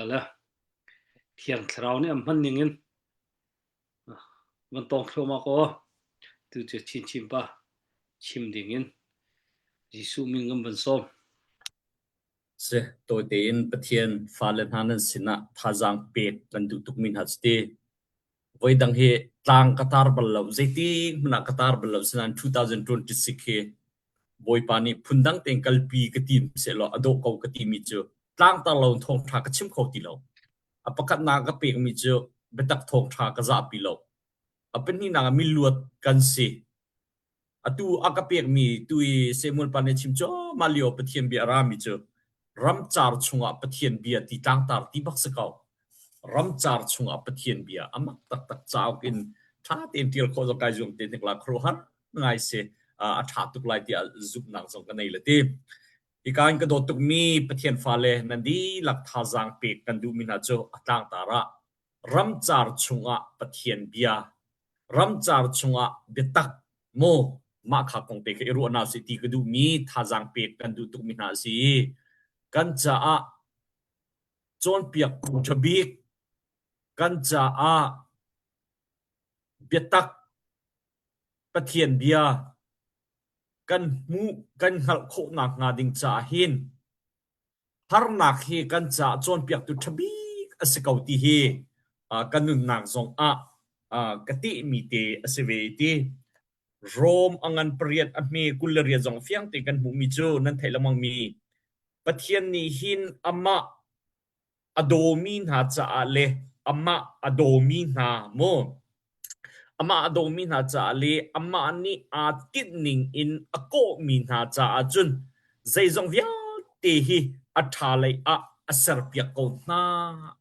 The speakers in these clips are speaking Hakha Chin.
Le Thiang Thlarau nih an hman ning in van tawng thluahmah ko. Tu cu chinchin pa chim ding in Jesuh min kan van sawm. Si, tawi tein Pathian fale hna nan sinah thazaang pek kan duh tukmi hna cu ti. Voidang hi tlang ka tar bal lo, zeiti hmanh ah ka tar bal lo, sinain 2026 hi Bawipa nih phundang tein kalpi ka tim sehlaw a dawh ko ka timi cu tlangtar lo in thawngṭha ka chim kho ti lo. A pakhatnak ka pekmi cu biatak thawngṭha ka zahpi lo. A pahnihnak ah miluat kan si. Atu a ka pekmi tu i Samuel pa nih a chim cu mah lio Pathian bia a rami cu ramcar chungah Pathian bia ti tlangtar ti bak si ko. Ramcar chungah Pathian bia a mak taktak cauk in ṭha tein ṭial khawh zong kai zuam te hnik la khuaruahhar ngai si. A ṭha tuk lai tiah zumhnak zong ka nei le ti. Hika in ka dawt tukmi Pathian fale nan dihlak thazaang pek kan duhmi hna cu a tlangtar ah ramcar chungah Pathian bia, ramcar chungah biatak maw mah kha kong te kha i ruah hna usih ti ka duhmi thazaang pek kan duh tukmi hna a si i kan caah cawnpiaktu ṭha bik, kan caah biatak Pathian bia kan hmuh kan hngalh khawh nakhnga ding caah hin harnak hi kan caah cawnpiaktu ṭha bik a si ko ti hi kan nunnak zong ah ka tehmi te a si ve ti. Rom a ngan pariat a hme 28 zong fiang tein kan hmuhmi cu nan theih lengmangmi Pathian nih hin amah a dawmi hna caah le amah a dawmi hna mu amah a dawmi hna caah le amah nih aa tinh ning in a kawhmi hna caah cun zeizong vialte hi a ṭha lei ah a serpiak ko hna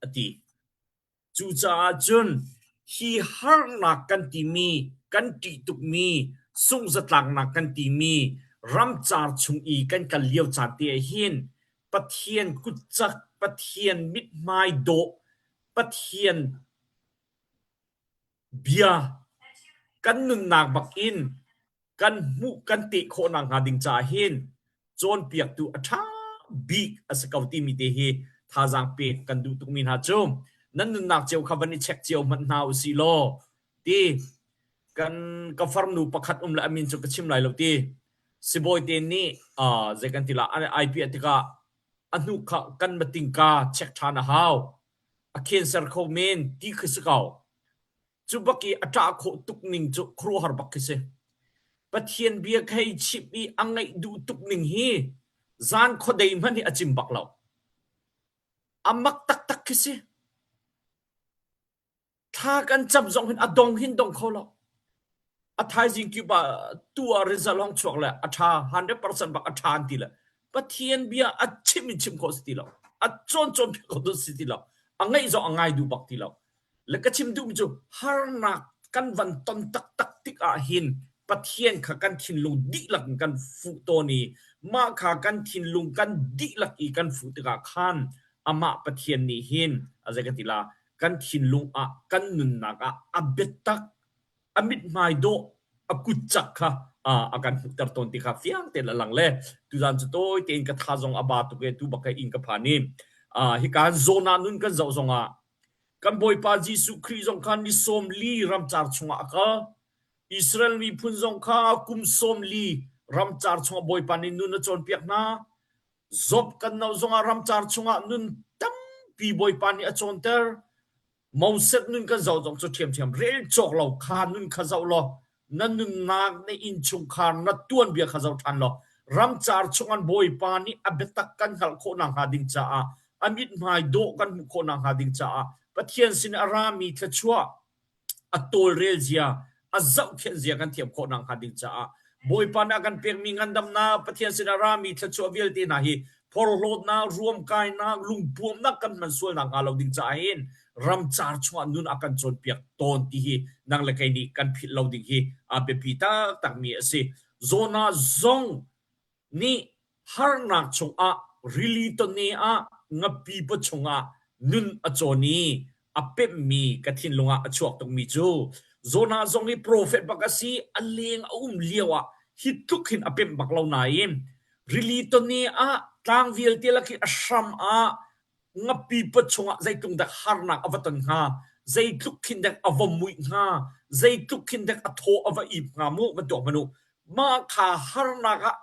a ti. Cucaah cun hi harnak kan timi, kan ṭih tukmi, sungzatlaknak kan timi ramcar chung i kan kal lio caan te ah hin Pathian kutcak, Pathian mithmai dawh, Pathian bia kan nunnak bak in kan hmuh kan teh khawh nakhnga ding caah hin cawnpiaktu a ṭha bik a si ko timi te hi thazaang pek kan duh tukmi hna cu nan nunnak cio kha van i check cio hmanh hna usih law ti kan ka farnu pakhat um le a min cu ka chim lai lo ti sibawi te nih uh, zei kan ti la ai piah tikah a hnu kha kan matingka check ṭhan a hau a cancer kho men ti khi si ko Cu bak i a ṭah khawh tuk ning cu khuaruahhar bak khi si. Pathian bia kha i chimh i a ngaih duh tuk ning hi zan khuadei hmanh hi a cim bak lo. A mak taktak khi si. Thla kan cam zong hin a dong hin dong kho lo. A thaizing kip ah tu ah result hong chuak le a ṭha 100% bak a ṭha an ti le Pathian bia a chim in chim khawh si ti lo. A cawn cawn piak khawh si ti lo. A ngaih zong a ngai duh bak ti lo. Le ka chim duhmi cu harnak kan van ton taktak tik ah hin Pathian kha kan thinlung dihlak in kan fuh tawn i mah kha kan thinlung kan dihlak i kan fuh tikah khan amah Pathian nih hin a zei ka ti la kan thinlung ah kan nunnak ah a biatak a mithmai dawh a kutcak kha a kan hmuhter tawn ti kha fiang tein a lang le tuzan cu tawi tein ka tha zong a ba tuk e tu bak in ka phan i hika Jonah nun kan zoh zongah kan Bawipa Jesuh Khrih zong kha ni 40 ramcar chungah a kal Israel miphun zong kha kum 40 ramcar chungah Bawipa nih nun a cawnpiak hna Job kan no zongah ramcar chungah nun tampi Bawipa nih a cawnter Moses nun kan zoh zong cu ṭhiamṭhiam rel cawk lo kha nun kha zoh law na nunnak na innchungkhar na tuanbia kha zoh ṭhan law ramcar chung an Bawipa nih a biatak kan hngalh khawh nakhnga ding caah a mithmai dawh kan hmuh khawh nakhnga ding caah Pathian sin a rami thluachuah a tawlrel zia, a zohkhenh zia kan thiam khawh nakhnga ding caah Bawipa nih a kan pekmi ngandamnak, Pathian sin a rami thluachuah vialte hna hi phorhlawtnak, ruamkainak, lungpuamnak kan hman sual nakhnga lo ding caah hin ramcar chungah nun a kan cawnpiak tawn ti hi nang le kei nih kan philh lo ding hi a biapi taktakmi a si. Jonah zong nih harnak chungah rili tawne ah ngapi paw chungah nun a cawn i a pemhmi ka thinlung ah a chuak tukmi cu Jonah zong hi profet bak a si a leng a um lio ah hi tluk hin a pemh bak lo nain rili tawne ah tlang vialte lak i a hram ah. Ngapi pot chungah zeitluk dek harnak a va ton hnga, zeitluk khin dek a va muih hnga, zeitluk khin dek a thaw a va ip hnga mu va tuak hmanh u. Mah kha harnak ah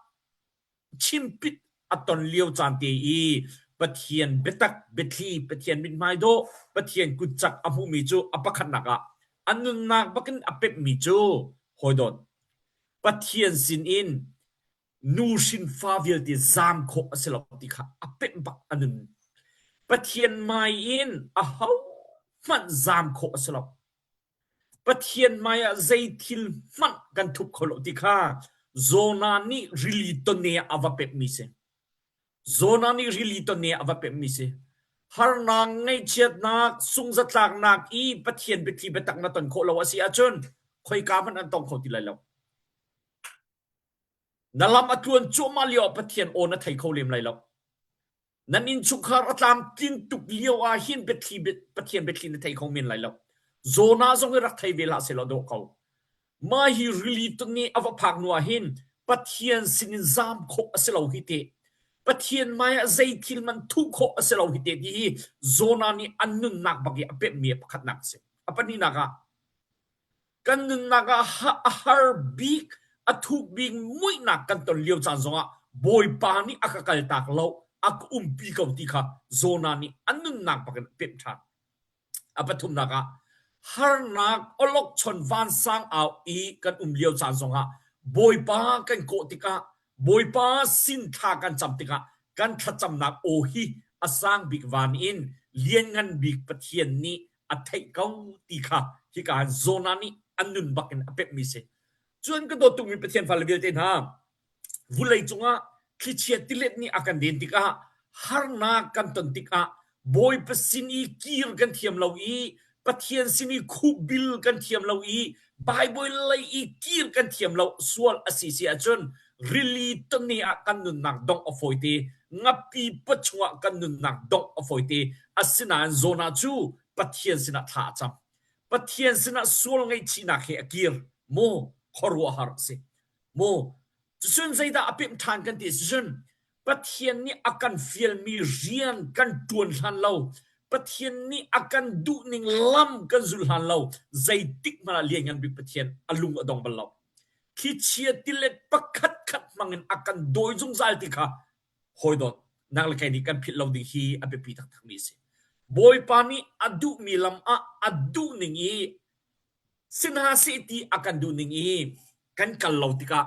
chimpit a ton lio caan te i Pathian biatak biathli Pathian mithmai dawh Pathian kutcak a hmuhmi cu a pakhatnak ah a nunnak bakin a pemhmi cu hawidawt Pathian sinin nu hrin fa vialte zaam khawh a si lo ti kha a pemh bak a nun. Pathian hmai in aho hmanh zaam khawh a si lo. Pathian hmai ah zei thil hmanh kan thup kho lo ti kha Jonah nih rili tone ah a va pemhmi si. Jonah nih rili tone ah a va pemhmi si. Harnak, ngaihchiatnak, sungzatlaknak i Pathian biathli biatak na ton khawh lo a si ahcun khoika hmanh an tong kho ti lai lo. Na lam a tluan cuahmah lio ah Pathian aw na thei kho lem lai lo. Nan innchungkhar a tlamtlin tuk lio ah hin biathli Pathian biathli na thei kho men lai lo. Jonah zong hi rak thei ve hlah sehlaw dawh ko. Mah hi rili tuni a va phak hnu ah hin Pathian sinin zaam khawh a si lo hi te. Pathian hmai ah zei thil man thuh khawh a si lo hi te ti hi Jonah nih an nunnak bak i a pemhmi a pakhatnak a si. A pahnihnak ah Kan nunnak ah a har bik, a thuk bik muihnak kan ton lio caan zongah Bawipa nih a ka kaltak lo, a ka umpi ko ti kha Jonah nih a nunnak bakin a pemh ṭhan. A pathumnak ah harnak awlokchon vansang au i kan um lio caan zongah Bawipa kan kawh tikah Bawipa sin thla kan cam tikah kan thlacamnak aw hi a sang bik van in lianngan bik Pathian nih a theih ko ti kha hika ah Jonah nih a nun bak in a pemhmi si. Cun ka dawt tukmi Pathian fale vialte hna, vulei cungah thlichia tilet nih a kan den tikah harnak kan ton tikah Bawipa sin i kir kan thiam lo i Pathian sin i khupbil kan thiam lo i Bible lei i kir kan thiam lo sual a si si ahcun rili tone ah kan nunnak dongh a fawi te ngapi pot chungah kan nunnak dongh a fawi te asinain Jonah cu Pathian sinah thla a cam Pathian sinah sual ngaihchihnak he a kir maw khuaruahhar a si maw cucun zeidah a pemh ṭhan kan ti cucun Pathian nih a kan fialmi rian kan ṭuan hlan lo Pathian nih a kan duhning lam kan zul hlan lo zeitik hmanh ah lianngan bik Pathian a lung a dong bal lo thlichia tilet pakhat khat hmangin a kan dawi zungzal ti kha hawidawt nang le kei nih kan philh lo ding hi a biapi taktakmi a si. Bawipa nih a duhmi lam ah a duhning i si hna seh ti a kan duhning i kan kal lo tikah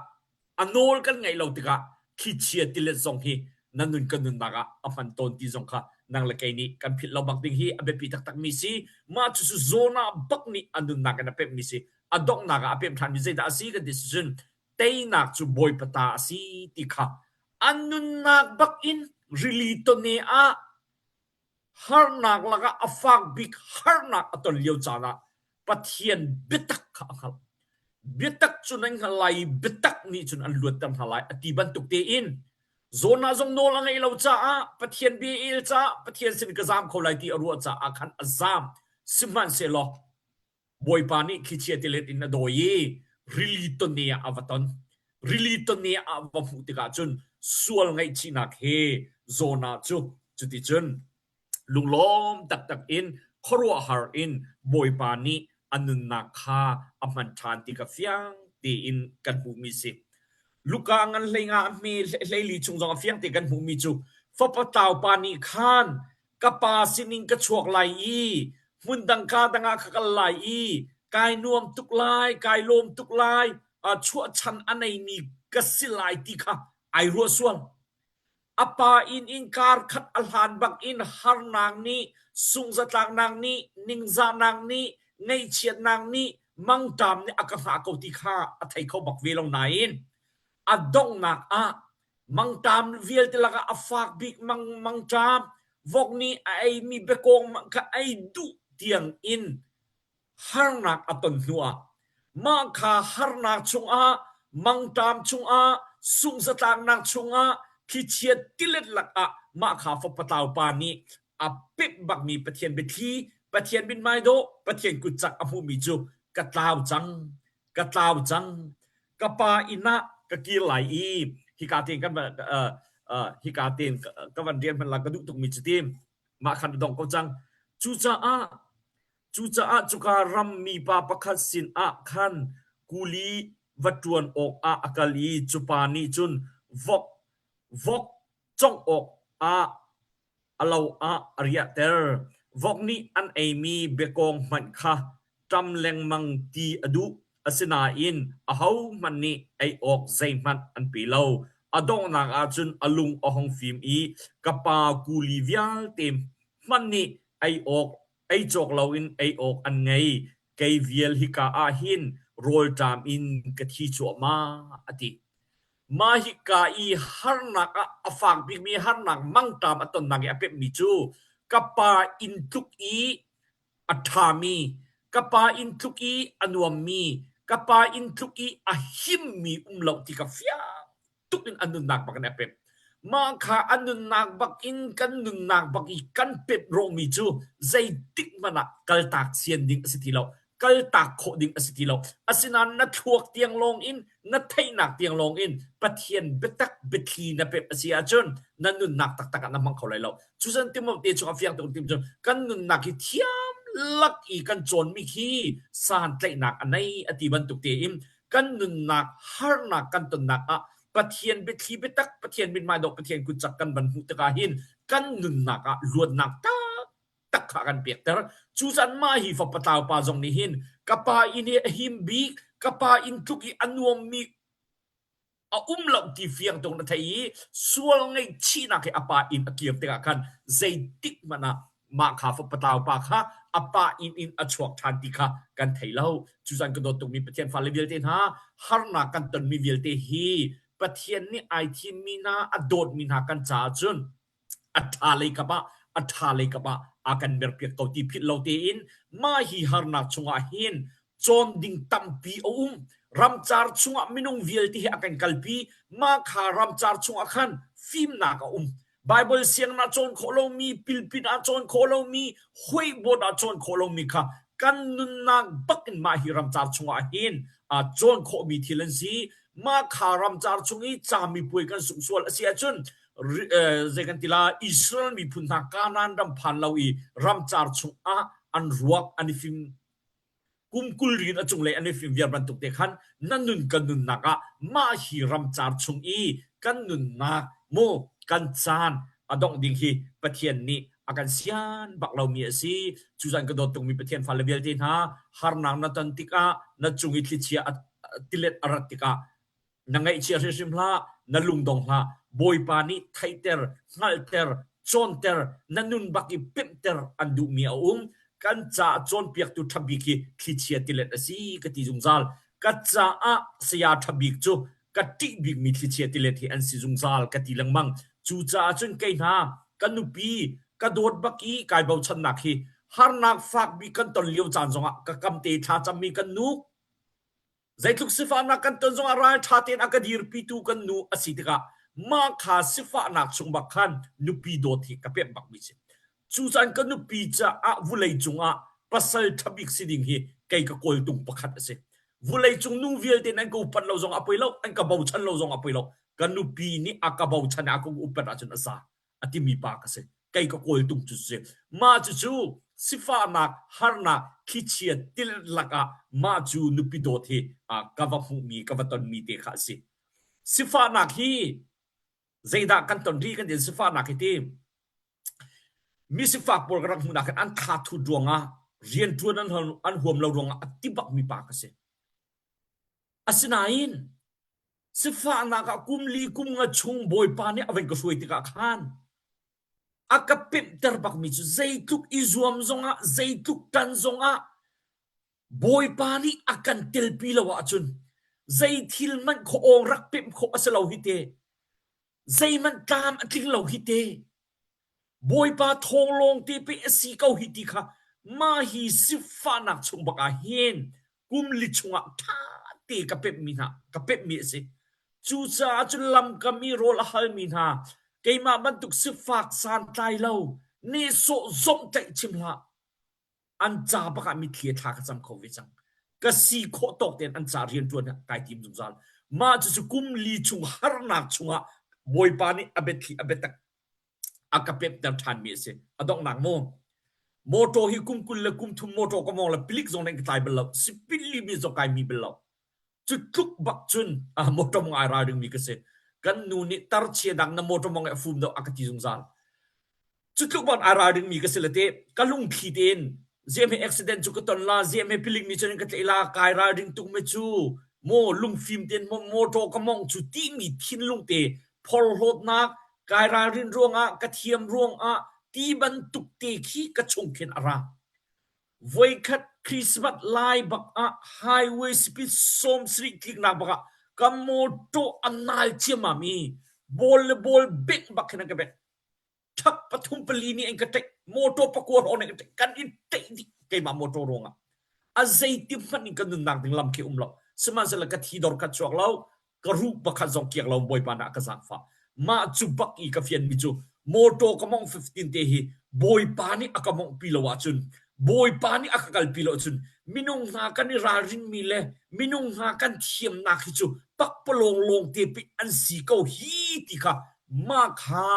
a nawl kan ngaih lo tikah thlichia tilet zong hi na nun kan nunnak ah a hman tawn ti zong kha nang le kei nih kan philh lo bak ding hi a biapi taktakmi si. Mah cucu Jonah bak nih a nunnak in a pemhmi si. A donghnak ah a pemh ṭhanmi zeidah a si kan ti si cun teinak cu Bawipa ta a si ti kha an nunnak bak in rili tone ah harnak lakah a fak bik harnak a ton lio caan ah Pathian biatak kha a hngalh. Biatak cu nan hngalh lai i biatak nih cun an luatter hna lai a ti bantuk tein Jonah zong nawl a ngeih lo caah Pathian bia el caah Pathian sin ka zaam kho lai ti a ruah caah khan a zaam. Sihmanhsehlaw Bawipa nih thlichia tilet in a dawi i rili tone ah a va ton. Rili tone ah a va hmuh tikah cun sual ngaihchihnak he Jonah cu cuticun lunglawm taktak in khuaruahhar in Bawipa nih a nunnak kha a hman ṭhan ti kha fiang tein kan hmuhmi si. Luka ngan hleinga a hme hleili chung zong a fiang te kan hmuhmi cu fapa taupa nih khan ka pa sinin ka chuak lai i hmundang ka dang ah ka kal lai i kai nuam tuk lai kai lawm tuk lai chuahchan a neimi ka si lai ti kha ai ruah sual a pa inn in kar khat a hlan bak in harnak nih sungzatlaknak nih ningzahnak nih ngaihchiatnak nih mangṭam nih a ka hngah ko ti kha a thei kho bak ve lo nain a donghnak ah Mangṭam vialte lakah a fak bik mang mangṭam vok nih a eimi biakawng kha ei duh tiang in harnak a ton hnuah mah kha harnak chungah mangṭam chungah sungzatlaknak chungah thlichia tilet lakah mah kha fapa tlau pa nih a pemh bakmi Pathian biathli Pathian mithmai dawh Pathian kutcak a hmuhmi cu ka tlau cang ka tlau cang ka pa inn ah ka kir lai i hika tein kan uh, uh, hika tein ka van rian hman la ka duh tukmi cu ti. Mah khan a dong ko cang. Cucaah cucaah cuka ram mipa pakhat sin ah khan kuli va ṭuan awkah a kal i cu pa nih cun vok vok congh awkah a lo ah a riahter. Vok nih an eimi biakawng hmanh kha ṭam lengmang ti a duh. Asinain ahohmanh nih ei awk zeihmanh an pe lo. A donghnak ah cun a lung a hung fim i ka pa kuli vialte hmanh nih ei awk ei cawk loin ei awk an ngei. Kei vial hika ah hin rawlṭam in ka thi cuahmah, a ti. Mah hika i harnak ah a fak bikmi harnak mangṭam a tonnak i a pemhmi cu ka pa inn tluk i a ṭhami, ka pa inn tluk i a nuammi, ka pa inn tluk i a himmi um lo ti ka fiang tuk in an nunnak bak in a pemh. Mah kha a nunnak bak in kan nunnak bak i kan pemh rawhmi cu zeitik hmanh ah kaltak sian ding a si ti lo. Kaltak khawh ding a si ti lo. Asinain na thluak tiang lawng in, na theihnak tiang lawng in Pathian biatak biathli na pemh a si ahcun na nunnak taktak ah na hmang kho lai lo. Cucan Timote chung a fiang tuk tim cun kan nunnak hi thiam lak i kan cawnmi khi santlaihnak a nei a ti bantuk tein kan nunnak harnak kan tonnak ah Pathian biathli biatak Pathian mithmai dawh Pathian kutcak kan van hmuh tikah hin kan nunnak ah luatnak taktak kha kan pekter. Cucan mah hi fapa tlau pa zong nih hin ka pa inn hi a him bik, ka pa inn tluk i a nuammi a um lo ti fiang tuk na thei i sual ngaihchihnak hi a pa inn a kir tikah khan zeitik hmanh ah mah kha fapa tlau pa kha a pa inn in a chuak ṭhan ti kha kan thei lo. Cucan ka dawt tukmi Pathian fale vialte hna harnak kan tonmi vialte hi Pathian nih ai thimmi hna a dawtmi hna kan caah cun a ṭha lei kap ah a ṭha lei kap ah a kan merpiak ko ti philh lo tein mah hi harnak chungah hin cawn ding tampi a um. Ramcar chungah minung vialte hi a kan kalpi. Mah kha ramcar chungah khan fimnak a um. Bible sianginn ah cawn khawh lomi, pilpit ah cawn khawh lomi, huihbawt ah cawn khawh lomi kha kan nunnak bak in mah hi ramcar chungah hin cawn khawhmi thil an si. Mah kha ramcar chung i camipuai kan sungh sual a si ahcun zei kan ti la Israel miphun hna Kanaan ram phan lo i ramcar chungah an ruak an i fim kum 20 rin a cunglei an i fim viar bantuk te khan na nun kan nunnak ah mah hi ramcar chung i kan nunnak mu kan caan a dongh ding hi Pathian nih a kan sian bak lomi a si. Cuzan ka dawt tukmi Pathian fale vialte hna harnak na ton tikah na cung i thlichia tilet a rat tikah Na ngaihchia hrimhrim hlah, na lungdong hlah. Bawipa nih theihter, hngalhter, cawnter, na nun bak i pemhter an duhmi a um. Kan caah cawnpiaktu ṭha bik hi thlichia tilet a si ka ti zungzal. Ka caah saya ṭha bik cu ka ṭih bikmi thlichia tilet hi an si zungzal ka ti lengmang. Cucaah cun kei hna, ka nupi, ka dawt bak i kai bochannak hi harnak fak bik kan ton lio caan zongah ka kamte thlacammi kan nu, Zeitluk sifahnak kan ton zongah ralṭha tein a ka dirpitu kan nu a si tikah mah kha sifahnak chung bak khan nupi dawt hi ka pemh bakmi si. Cucaan ka nupi caah vulei cungah pasal ṭha bik si ding hi kei ka kawltung pakhat a si. Vulei cung nu vialte in an ka upat lo zong a poi lo, an ka bochan lo zong a poi lo. Ka nupi nih a ka bochan i a ka upat ahcun a za. a timi pa ka si. Kei ka kawltung cu si. Mah cucu sifahnak, harnak, thlichia til lakah mah cu nupi dawt hi ka va hmuhmi, ka va tonmi te kha a si. Sifahnak hi zeidah kan ton rih kan ti sifahnak hi ti mi sifak pawl ka rak hmuhnak hin an tha thut ruangah rianṭuan an, an huam lo ruangah a ti bakmi pa ka si. Asinain Sifahnak ah kum li kum nga chung Bawipa nih a van ka hruai tikah khan a ka pemhter bakmi cu zeitluk i zuam zongah zeitluk ṭan zongah Bawipa nih a kan telpi lo ahcun zei thil hmanh khuaawng rak pemh khawh a si lo hi te zeihmanh tlam a tling lo hi te Bawipa thawng lawng te pe a si ko hi ti kha mah hi sifahnak chung bak ah hin kum li chungah ṭha te ka pemhmi hna ka pemhmi a si. Cucaah cun lamkam i rawl a halmi hna keimah bantuk sifak santlai lo nehsawh zawmhtaih chim hlah an ca bak ah mitthli a thla ka cam kho ve cang. Ka si khawh tawk tein an ca rianṭuan kai tim zungzal. Mah cucu kum li chung harnak chungah Bawipa nih a biathli a biatak. A ka pemhter ṭhanmi a si. A donghnak mu. Motor hi kum 20 le kum thum motor ka mawng le pilik zong nih ka tlai bal lo. Sipin limi zong kai mi bal lo. Cu tluk bak cun ah motor mong ai ralring mi ka si. Kan nu nih tarchia dang na motor mong a fum deuh a ka ti zungzal. Cu tluk bak ai ralring mi ka si le te ka lungthli tein ziam he accident cu ka ton la ziam he pilik mi cun ka tlaih la kai ralring tuk me cu maw lungfim tein maw motor ka mong cu timi thinlung te phorhlawtnak kai ralrin ruangah ka thiam ruangah ti bantuk te khi ka chung khin a ra. Voikhat Christmas lai bak ah highway speed 70 tliknak bak ah ka motor a nal ciammam i ball le ball bengh bak khin an ka bengh. Thak pathum pali nih an ka ṭaih. Motor pakua hrawng nih an ka ṭaih. Kan i ṭaih dih keimah motor ruangah. A zeiti hmanh in ka nunnak ding lam khi um lo. Sihmanhsehlaw ka thi dor kha chuak lo. Ka ruh pakhat zong kiak lo Bawipa nih a ka zaangfah. Mah cu bak i ka fianmi cu motor ka mawngh 15 te hi Bawipa nih a ka mawnghpi lo ahcun Bawipa nih a ka kalpi lo ahcun minung hna kan i ralrinmi le minung hna kan thiamnak hi cu pakpalawng lawng te pei an si ko hi ti kha mah kha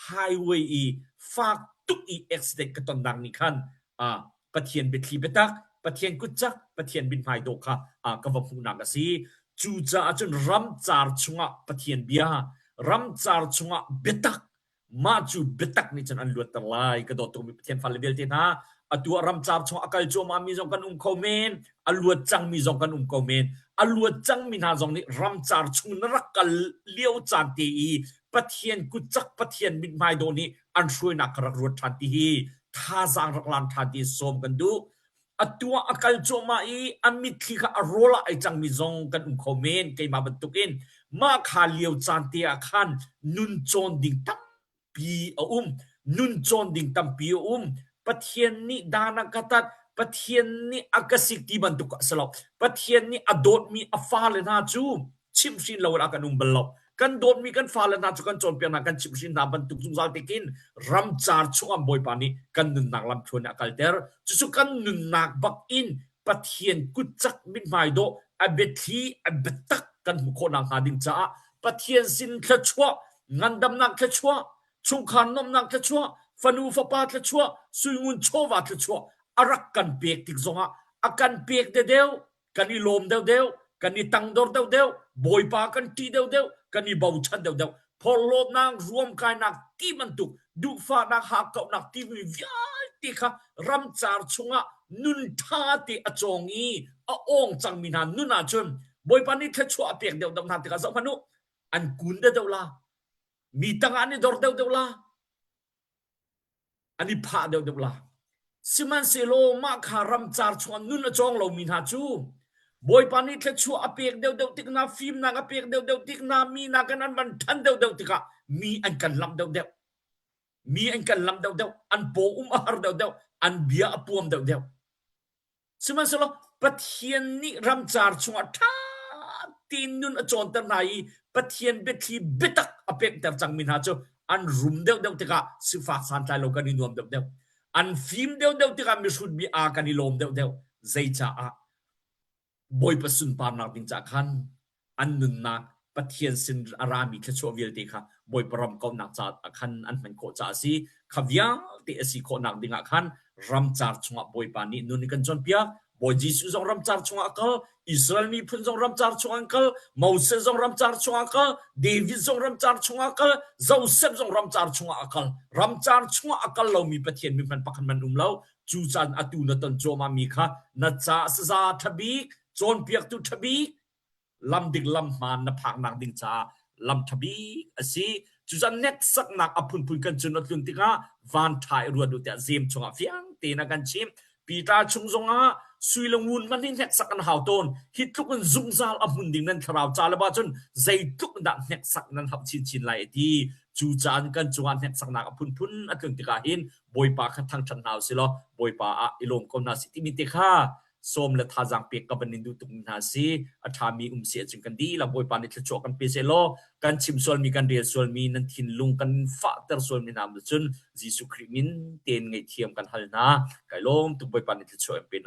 highway i fak tuk i accident ka tonnak nih khan ah Pathian biathli biatak, Pathian kutcak, Pathian mithmai dawh kha ka va hmuhnak a si. Cucaah cun ramcar chungah Pathian bia, ramcar chungah biatak, mah cu biatak nih cun an luatter lai. Ka dawt tukmi Pathian fale vialte hna, atu ah ramcar chungah a kal cuahmahmi zong kan um kho men, a luat cangmi zong kan um ko men. A luat cangmi hna zong nih ramcar chung na rak kal lio caan te i Pathian kutcak, Pathian mithmai dawh nih an hruainak ka rak ruat ṭhan ti hi thazaang rak lan ṭhan ti sawm kan duh. Atu ah a kal cuahmah i a mitthli kha a rawl ah ai cangmi zong kan um kho men keimah bantukin mah kha lio caan te ah khan nun cawn ding tampi a um. Nun cawn ding tampi a um. Pathian nih dan a ka tat, Pathian nih a ka sik ti bantuk a si lo. Pathian nih a dawtmi a fale hna cu chimhhrin lo in a kan um bal lo. Kan dawtmi kan fale hna cu kan cawnpiak hna, kan chimhhrin hna bantuk zungzal tekin ramcar chungah Bawipa nih kan nunnak lamthluan a kalter. Cucu kan nunnak bak in Pathian kutcak mithmai dawh a biathli a biatak kan hmuh khawh nakhnga ding caah Pathian sin thluachuah, ngandamnak thluachuah, chungkhar nuamhnak thluachuah, fanu fapa thluachuah, suingun chawva thluachuah a rak kan pek tik zongah a kan pek dedeu kan i lawm deuhdeuh, kan i tangdor deuhdeuh, Bawipa kan ṭih deuhdeuh, kan i bochan deuhdeuh. Phorhlawtnak, ruamkainak ti bantuk duhfahnak, hakkauhnak timi vialte kha ramcar chungah nun ṭha te a cawng i a awng cangmi hna nun ahcun Bawipa nih thluachuah a pek deuhdeuh hna tikah zoh hmanh u, an kun deuhdeuh la, mi tangah an i dor deuhdeuh la, an i phah deuhdeuh la. Sihmanhsehlaw mah kha ramcar chungah nun a cawng lomi hna cu Bawipa nih thluachuah a pek deuhdeuh tik hna, fimnak a pek deuhdeuh tik hna, mi nakin an van ṭhan deuhdeuh tikah mi an kan lamh deuhdeuh. Mi an kan lamh deuhdeuh, an paw um a har deuhdeuh, an bia a puam deuhdeuh. Sihmanhsehlaw Pathian nih ramcar chungah ṭha tein nun a cawnter hna i Pathian biathli biatak a pekter cangmi hna cu an rum deuhdeuh tikah sifak santlai lo kan i nuam deuhdeuh. An fim deuhdeuh tikah mihrut mi aa kan i lawm deuhdeuh. Zeicaah? Bawipa sunparnak ding caah khan an nunnak Pathian sin a rami thluachuah vialte kha Bawipa ram kauhnak caah khan an hman khawh caah a si. Kha vialte a si khawhnak dingah khan ramcar chungah Bawipa nih nun in kan cawnpiak. Bawi Jesuh zong ramcar chungah a kal, Israel miphun zong ramcar chungah an kal, Moses zong ramcar chungah a kal, David zong ramcar chungah a kal, Joseph zong ramcar chungah a kal. Ramcar chungah a kal lomi Pathian mi hmanh pakhat hmanh um lo. Cu caan atu na ton cuahmah mi kha na caah saza ṭha bik, cawnpiaktu ṭha bik, lam dik lam hmaan na phaknak ding caah lam ṭha bik a si. Cucaah hneksaknak a phunphun kan cun a tlun tikah van ṭha i ruat u tiah zem chungah fiang tein a kan chimh. Peter chung zongah sui le ngun hmanh hi hneksak an hau tawn. Hi tluk in zungzal a hmun ding nan thlarau ca le ba cun zeitluk dah hneksak nan hauh chinchin lai a ti. Cucaah kan cungah hneksaknak a phunphun a tlun tikah hin Bawipa kha thangṭhat hna usih law Bawipa ah i lawm ko hna sih timi te kha sawm le thazaang pek ka van in duh tukmi hna si. A ṭhami um si ahcun kan dihlak Bawipa nih thluachuah kan pe seh law kan chim sualmi kan rel sualmi nan thinlung kan fahter sualmi hna cun Jesuh Khrih min tein ngaihthiam kan hal hna. Kai lawm tuk Bawipa nih thluachuah in pe hna.